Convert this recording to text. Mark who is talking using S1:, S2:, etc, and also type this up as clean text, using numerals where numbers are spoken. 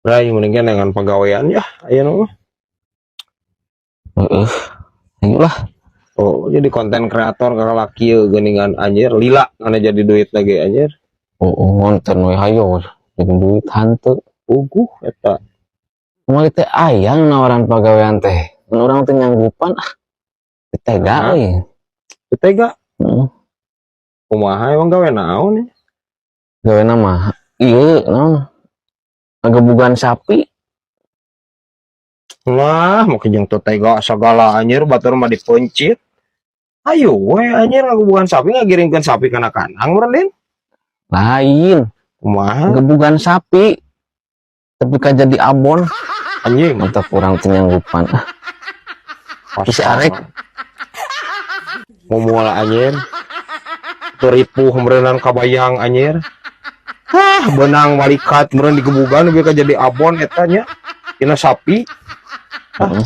S1: Rai mendingan dengan pagawean ya aya mah.
S2: Heeh. Ayo lah.
S1: Oh, jadi konten kreator kalah kieu geuningan anjir, lila kana jadi duit lagi anjir.
S2: Oh, ngonten we hayo. Jadi duit hanteu.
S1: Puguh eta.
S2: Kamari teh aya nawaran pagawean teh. Mun urang teh nyanggupan ah. Teu tega
S1: Nah.
S2: euy.
S1: Teu tega?
S2: Heeh.
S1: Kumaha emang gawe naon ya?
S2: Gawe mah ieu naon? Ngagebugan sapi.
S1: Lah, mau jeung teu tega sagala anjir, batur mah dipencit. Ayo we anjir, ngagebugan sapi, ngagiringkeun sapi kana kandang meureun, Din.
S2: Lain.
S1: Kumaha?
S2: Gebugan sapi. Tapi ka jadi abon.
S1: Anjing.
S2: Mantap urang teh nyanggupan ah. Bisi arek.
S1: Ngomong anjir. Teu ripuh meureunnan kabayang anjir. Hah, benang malikat meureun digebugan lebih ka jadi abon eta nya. Tina sapi.
S2: Heeh.